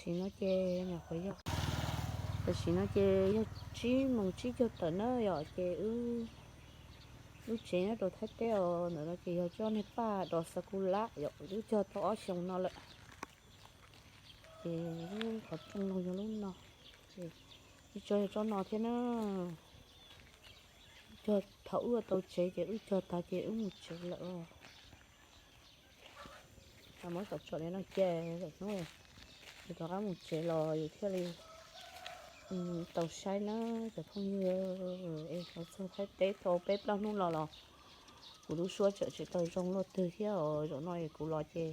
Tam sim no ces nyuam qhuav yog, tam sim no ces yog tsib moos tsib caug tawm na yom, ces wb, wb tsev nyob rau Thaib teb os, ntawm no ces yog tsob niag paj dos xa ku lab yom, wb cog tau ob xyoos no lawm. Ces qhov rooj no yog lub no, ces ib tsob yog tsob no thiab na. Cog thaum wb tau tsev ces wb cog tag ces wb mus tsev lawm os. Muab kom tsom li no ces lawm hnub yus rov qab mus tsev los yus thiaj li tau saib na cov phooj ywg. Es los txog Thaib teb tau peb plaub hnub los los kuv lub suab tseem tsis tau zoo luaj twg thiab os. Zaum no es kuv los ces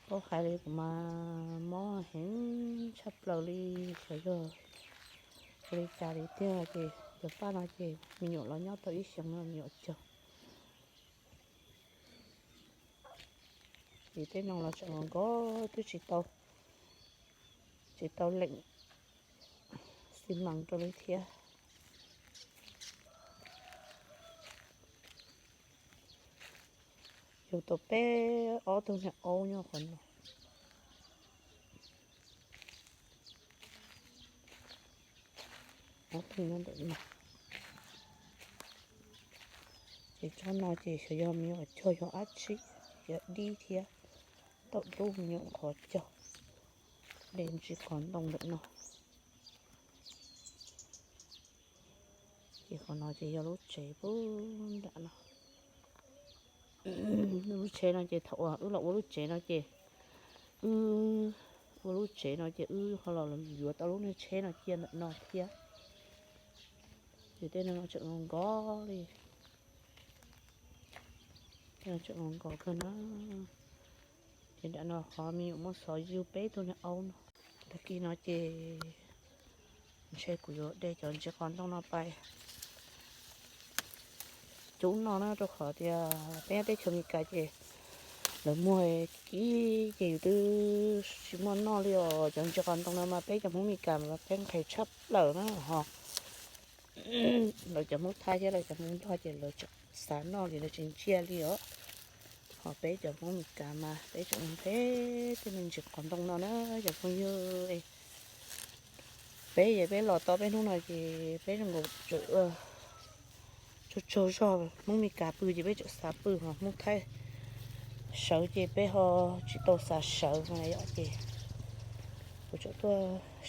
paub hais li kuv mas mob heev tshaj plaws li, xyov yog ua li cas li tiag. Ces cov paj no ces me nyuam los nyob tau ib xyoos no me nyuam cog. Ces tej no los tseem nkaus twb tsis tau, tsis tau leem xi mas rau li thiab. Yug tau peb ob tug niag aub nyob qhov no. Ob tug nyob ntawm no. Ces tsob no ces xyov yog me nyuam cog yog dab tsi, yog dib thiab. Tau dub me nyuam qhov cog de ntsis qos ntoo ntawm no. Ces qhov no ces yog lub tsev pub nram no. Lub tsheb no ces thaum uas wb los ua lub tsev no ces wb ua lub tsev no ces wb ho los yuav tau lub niag tsheb no cia ntawm no thiab. Ces tej no tseem nkaus li, tseem nkaus kawg na. Ces nram no qhov me nyuam muab xov yug peb tug niag aub no. Tag kis no ces ntshe kuv yuav de cov ntsis qos ntoo no pais cub noj na, rau qhov tias peb nyob teb chaws Amelikas ces lawv muag kib ces yus twb tsis muaj noj li os. Cov ntsis qos ntoo no mas peb cov Hmoob Amelikas mas peb nqhis tshaj plaws na ho. Lawv cov Hmoob Thaib thiab lawv cov Hmoob Nplog ces lawv tseem xav noj li lawv tsis ntsia li os. Ho peb cov Hmoob Amelikas mas peb tseem nqhis tej me ntsis qos ntoo no na cov phooj ywg. Peb es peb los tau peb hnub no ces peb zoo nkaus tsaug tsaug zog. Hmoob Amelikas pw ces peb tseem xav pw ho Hmoob Thaib sawv ces peb ho tsis tau xav sawv no yom. Ces kuv tseem tuaj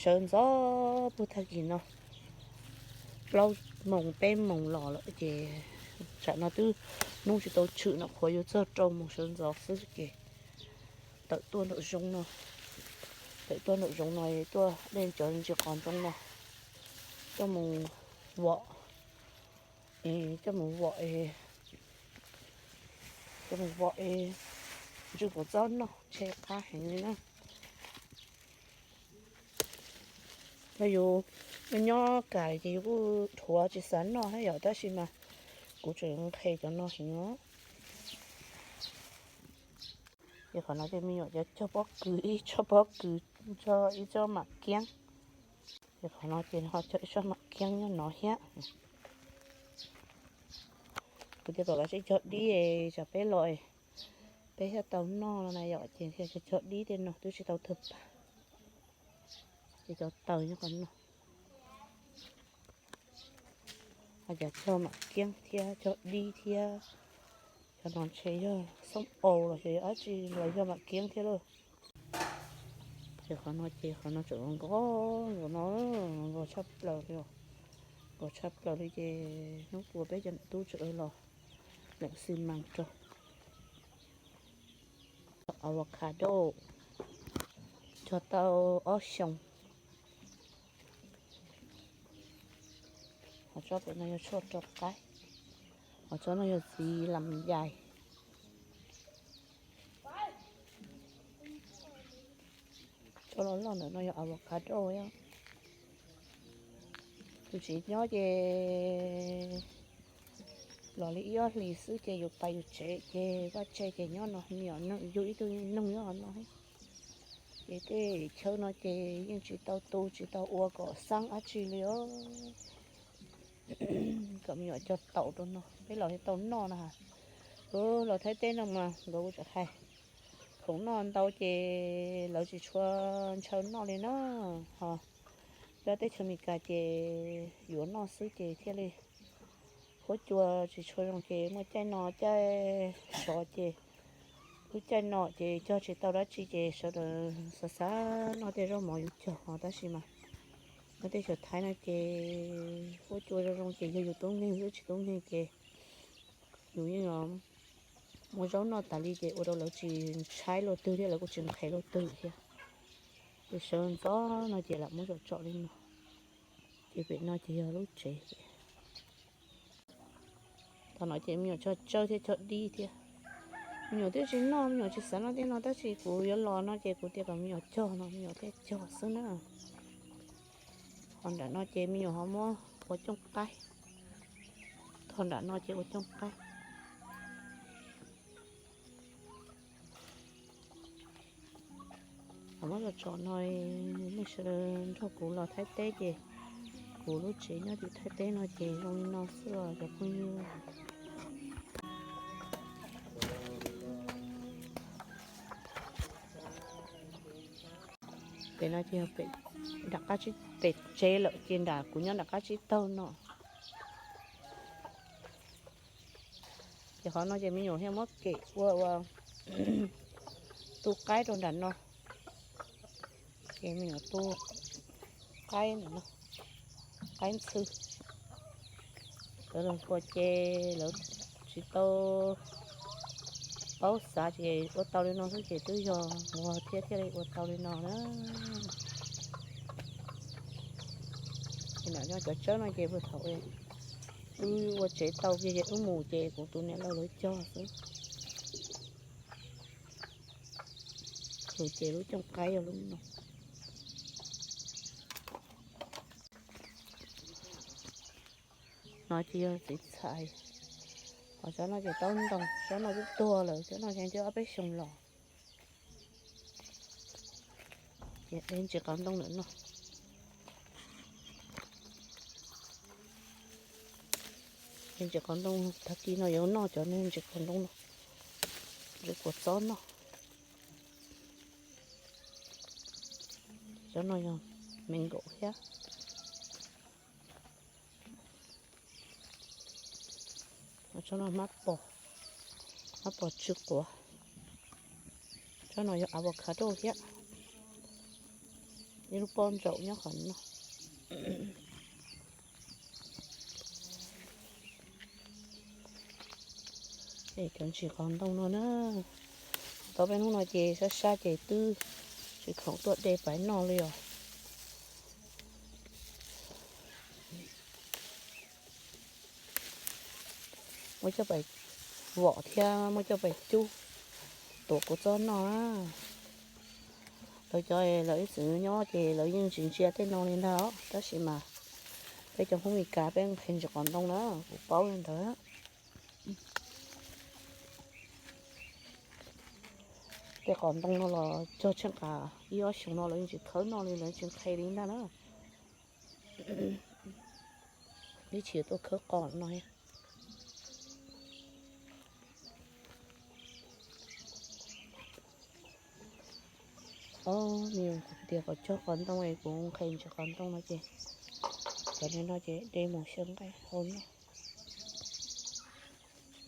sawv ntxov puag tag kis no plaub moos peb moos los lawm ces tsam no twb hnub tsis tau tshwm no qhuav yuav txog rau moos sawv ntxov xwb ces tawm tuaj nraum zoov no, tawm tuaj nraum zoov no tuaj de cov ntsis qos ntoo no coj mus vom, coj mus vom, coj mus vom es ntsw kuv txob noj ntshe qab heev li na. Yog yus nyob kam ces yus kuj dhuav tsis xav noj thiab yom, tab sis mas kuv tseem nqhis cov no heev os. Ces qhov no ces me nyuam cov cog pob kws, ib tsob pob kws, ib tsob mam kiab. Ces qhov no ces ho cog ib tsob mam kiab nyob no thiab. Kuv tias kom kav tsij cog dib, tsam peb los peb thiaj tau noj no na yom, ces thiaj cog dib tej no twb tsis tau tawg pag. Ces cov taws nyob qhov no. Ho cov cog mam kiab thiab cog dib thiab. Cov no ntshe yog xoob aus los xyov yog dab tsi los yog mam kiab thiab lauj. Ces qhov no ces qhov no tseem nkaus nkaus no, nkaus tshaj plaws li, nkaus tshaj plaws li ces hnub puas peb cov niam tub tseem los leem xi mas rau. Avocado cog tau ob xyoos. Ho tsob pem no yog tshuaj rau qaib, ho tsob no yog txiv lam yais. Tsob loj loj ntawm no yog avocado. Tus tsis nyob ces los li ib ob hlis xwb ces yus pais yus tsev ces vaj tse ces nyob no me nyuam yug ib tug noog nyob no. Ces tej chaw no ces yeej tsis tau tu tsis tau ua kom xab dab tsi li os. Kom me nyuam cog taum rau no peb los li tau noj na. Los Thaib teb no mas nkawd kuj tseem hais Noj ntau ces lawv tsis tshua ntshaw noj li na. Ho cov teb chaws Amelikas ces yuav noj xwb ces thiaj li huab cua tsis tshua zoo ces muaj caij no caij sov ces lub caij no ces cog tsis tau dab tsi ces sawv daws xav xav noj tej zaub mov yuav cog ho tab sis mas nyob teb chaws Thaib no ces huab cua zoo zoo ces yog yus tub nkeeg xwb, tsis tub nkeeg ces yus yeej muaj zaub noj tas li ces ua rau lawv tsis tshaib luaj twg thiab lawv kuj tsis nqhis luaj twg thiab. Ces sawv ntxov no ces lam muab tsom tsom li no. Ces pem no ces yog lub tsev. Thaum no ces me nyuam cog tsawb thiab cog dib thiab. Me nyuam twb tsis noj, me nyuam tsis xav noj tej no tab sis kuv yuav los no ces kuv tias kom me nyuam cog no me nyuam thiaj cog xwb na. Ho nram no ces me nyuam ho muab ua cooj qaib. Thaum nram no ces ua cooj qaib. Muab tsom tsom no, nej sawv daws nrog kuv los Thaib teb ces kuv lub tsev nyob tim Thaib teb no ces zoo li no xwb os cov phooj ywg. Pem no ces yog pem nram qab tsib, pem tsev lawm ces nram kuv nyob nram qab tsib taug no. Ces qhov no ces me nyuam thiaj muab kem ua ua tu qaib rau nram no. Ces me nyuam tu qaib ntawm no, qaib ntxhw. Lawv los ua ces lawv tsis tau paub xav ces ua tau li no xwb ces twb yog nquag thiab thiaj li ua tau li no na. Ces nram no cov tsawb no ces puag thaum wb ua tsev tau kiag ces wb mus ces kuv tus niam laus lawv cog xwb. Lub ces lub cooj qaib yog lub no. No ces yog txiv txhais. Ho tsob no ces taub ntoo, tsob no twb tuag lawm, tsob no ces twb ob peb xyoos los. Ces de ntsis qos ntoo ntawm no. De ntsis qos ntoo, tag kis no yuav noj cov ntsis qos ntoo no, ntsis kua txob noj. Tsob no yog me nkaum thiab. Tsob no hmab pos, hmab pos tsw quav. Tsob no yog avocado thiab. Ib lub pob ntsaum nyob qhov no. Cov ntsis qos ntoo no na, tau peb hnub no ces sab sab ces twb tsis khoom tuaj de pais noj li os. Muab coj pais vom thiab muab coj pais cub tuav kua txob noj. Lawv cov lawv ib txwm nyob ces lawv yeej tsis ntsia tej no li ntag os, tab sis mas peb cov Hmoob Mes Kas peb nqhis ntsis qos ntoo na, kuv paub li ntawd. Tej qos ntoo no los cog tsheej qas ib ob xyoos no lawv yeej tsis khawb noj li, lawv tsis nqhis li ntag na. Ib chim tuaj khawb qos no. Ob, nws tias kom cog qos ntoo es kuv nqhis ntsis qos ntoo no ces, cov no ces de mus xyaw nqaij hau noj.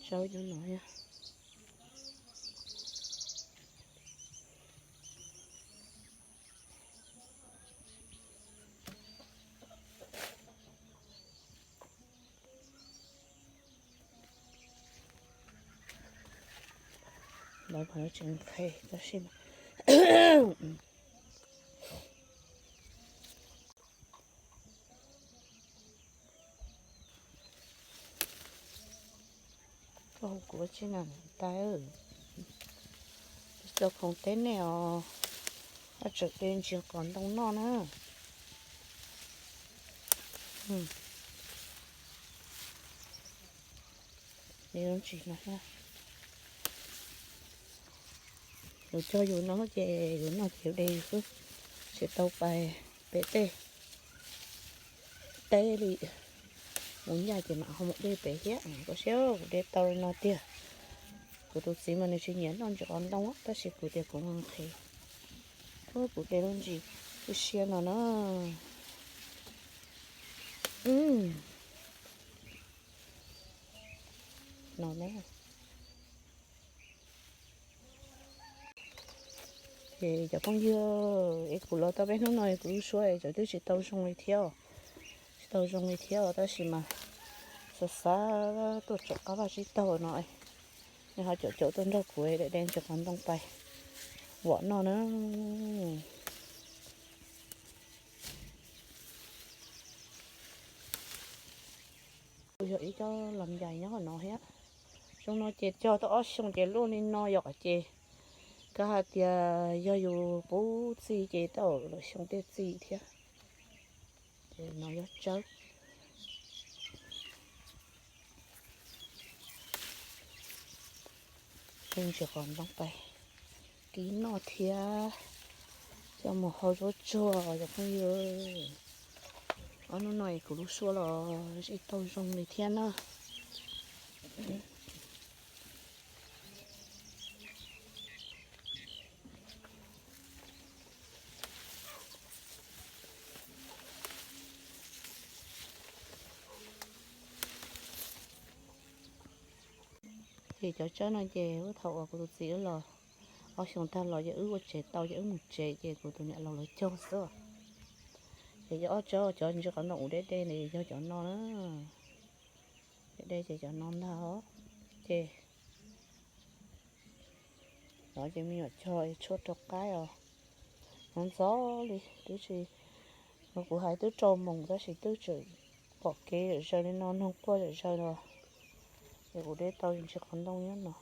Saib cov no. Lawv mas tseem nqhis tab sis mas koj hu kuv ua tsi na tais, tsis tau khoom teb nej os, koj tseem de ntsis qos ntoo noj na. Yus cog yus no ces yus noj ces yus de yus xwb, tsis tau pais pem tej teb li. Mus ncaj ces mam ho mus de pem thiab. Koj saib kuv de tau li no tiag. Kuv tus txiv mas nws tsis nyiam noj ntsis qos ntoo, tab sis kuv tias kuv nqhis, kuv hle lub ntsis sia no na. No na. Ces cov phooj ywg, es kuv los tau peb hnub no kuv lub suab es twb tsis tau zoo li thiab, tsis tau zoo li thiab, tab sis mas xav xav tuaj tsom qab vaj tsib taug no, nej ho caum caum tuaj nrog kuv de de ntsis qos ntoo pais vom noj na. Kuv yog ib co los ncais nyob qhov no thiab. Xyoo no ces cog tau ob xyoo ces luaj li no yom, ces kav hais tias yog yus pub txi ces tau lawm xyoo tej txi thiab. Ces no yog tsawb. Ntsis qos ntoo pais kib noj thiab coj mus hau zuab tsuag cov phooj ywg. Ob hnub no kuv lub suab los tsis tau zoo li thiab na. Ces cov tsawb no ces ub thaum uas kuv tus txiv wb los ob xyoo tag los ces wb ua tsev tau ces wb mus tsev ces kuv tus niam laus los cog xwb. Ces yog ob tsawb cov ntsis qos ntoo uas deb deb ne yog cov no na. Deb deb ces cov no ntag os. Ces no ces me nyuam cog tshuaj rau qaib os. Ntxov ntxov li twb tsis, kuv hais twb rau moos tab sis twb tseem pom kev zom zaws li no, noog quaj zom zaws los. Ces kuv de tau ntsis qos ntoo nyob no.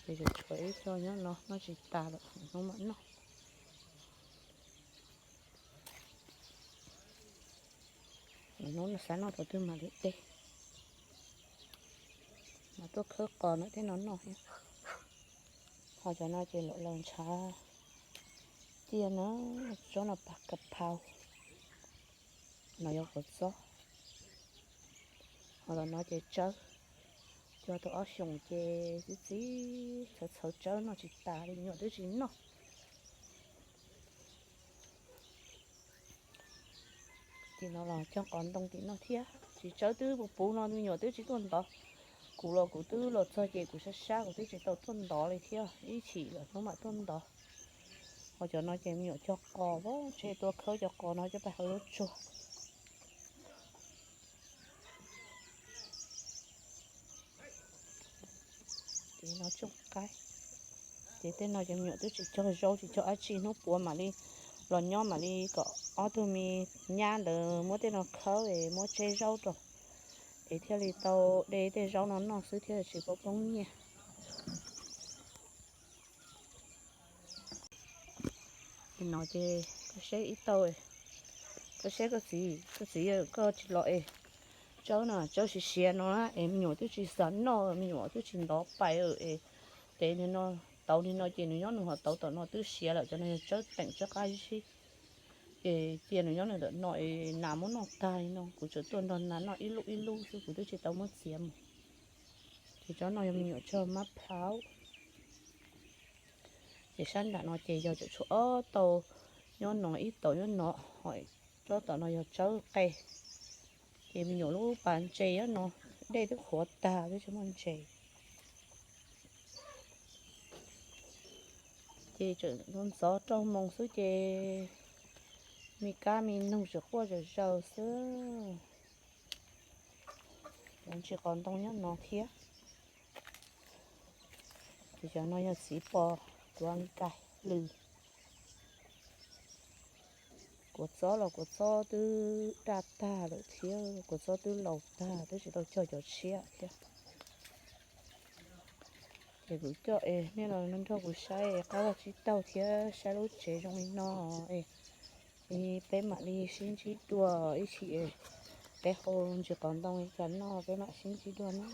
Ces tshuav ib co nyob no noj tsis tas lawm, hnub mam noj. Hnub no xav noj thaum twg mam li de. Mas tuaj khawb qos no tej no noj thiab. Ho cov no ces lawv los ntshav ciaj na, tsob no pas ka phau. No yog quav txob. Ho los no ces tsawb, cog tau ob xyoos ces txib txib txhawv txhawv tsawb noj tsis tas li, me nyuam twb tsis noj. Tim no los cog qos ntoo tim no thiab, tsis tsawb twb puv puv no me nyuam twb tsis tuaj ntov. Kuv los kuv twb los txog ces kuv sab sab kuv twb tsis tau tuaj ntov li thiab, ib chim lawm hnub mam tuaj ntov. Ho cov no ces me nyuam cog qos, tseg tuaj khawb cov qos no coj pais hau zuab tsuag. Ces no tsooj qaib. Ces tej no ces me nyuam twb tsis cog zaub tsis cog dab tsi, hnub puav mam li los nyob mam li kom ob tug me nyab ntawd muab tej no khawb es muab tseb zaub rau, es thiaj li tau de tej zaub no noj xwb thiaj tsis poob poob nyiaj. Ces no ces koj saib ib tau, koj saib koj txiv, koj txiv koj tsis los es, tsawb no tsawb siav siav no na es me nyuam twb tsis xav noj, me nyuam twb tsis ntov pais es, tev li no, tauv li no ces nws nyob nws ho tauv tom no twb siav lawm, cov no yog tsawb teem tsawb qab zib. Ces cia nws nyob nws ntawm no es nas muab noj tag li no, kuv tseem tuaj nrog nas noj ib lub ib lub xwb, kuv twb tsis tau muab txiav mus. Ces tsob no yog me nyuam tsog mab plhaub. Ces sab nram no ces yog tseem tshuav ob tau nyob no ib tau nyob no, ho tsob tom no yog tsawb qe. Ces me nyuam lub pas ntses nyob no, dej twb qhuav tag twb tsis muaj ntses. Ces tseem ntxov rau moos xwb ces me kab me noog tseem quaj zom zaws xwb. Cov ntsis qos ntoo nyob no thiab. Ces cov no yog txiv pos tuav nkaig lws. Kuav txob los kuav txob twb daj tag lawm thiab, kuav txob twb laus tag twb tsis tau cog cov tshiab thiab. Ces kuv coj es nej los nrog kuv saib qab vaj tsib taug thiab saib lub tsev zoo li no es, peb mam li sib ntsib dua ib chim es peb hau ntsis qos ntoo li cas noj peb mam sib ntsib dua na.